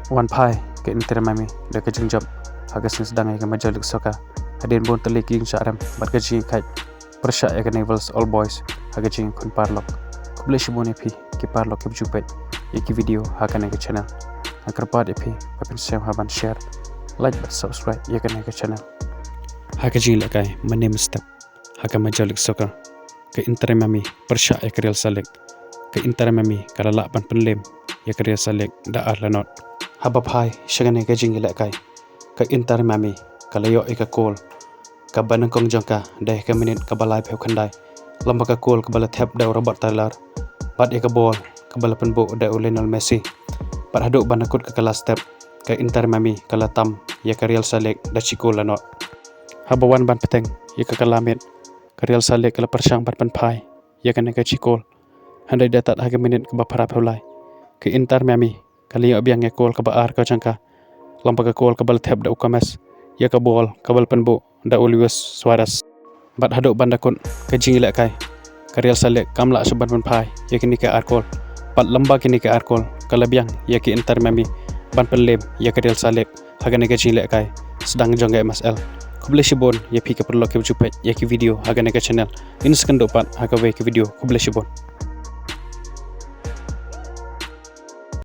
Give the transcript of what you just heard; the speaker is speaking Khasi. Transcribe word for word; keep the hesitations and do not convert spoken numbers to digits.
Wan phai ka Inter Miami da ka jingjop ha ka sien sdang ïa ka Major League Soccer hadien bun tylli ki jingshah rem bad ka jingïakhaid pyrshah ïa ka Newell's Old Boys ha ka jingïakhun paralok. Khublei shibun ïa phi ki paralok kiba ju peit ïa ki video ha kane ka channel. Nga kyrpad ïa phi ba phin sngewbha ban share, like bad subscribe ïa kane ka channel. Ha ka jingïalehkai mynne mynstep ha ka Major League Soccer, ka Inter Miami pyrshah ïa ka Real Salt Lake. Ka Inter Miami ka la lah ban pynlem ïa ka Real Salt Lake da ar la not. Haba phai sha kane ka jingïalehkai, ka Inter Miami ka la ïoh ïa ka kol kaba nyngkong jong ka da ha ka minit kaba laiphew khyndai, lem bad ka kol kaba la thep da u Robert Taylor bad ïa ka bol kaba la pynbuh da u Lionel Messi. Bad haduh ban da kut ka last step, ka Inter Miami ka la tam ïa ka Real Salt Lake da shi kol la not. Haba wan ban bteng ïa ka kylla miet, ka Real Salt Lake ka la pyrshang ban pynphai ïa kane ka shi kol. Hynrei da tad ha ka minit kaba phraphew lai, ka Inter Miami ka la ïoh biang ïa ka kol kaba ar ka jong ka, lem bad ka kol kaba la thep da u Gomez, ïa ka bol kaba la pynbuh da u Luis Suarez. Bad haduh ban da kut ka jingïalehkai, ka Real Salt Lake kam lah shuh ban pynphai ïa kine ki ar kol. Bad lem bad kine ki ar kol ka la biang ïa ka Inter Miami ban pynlem ïa ka Real Salt Lake ha kane ka jingïalehkai sdang jong ka M S L. Khublei shibun ïa phi ki paralok kiba ju peit ïa ki video ha kane ka channel. Ngin sa ïakynduh pat ha kawei ka video. Khublei shibun.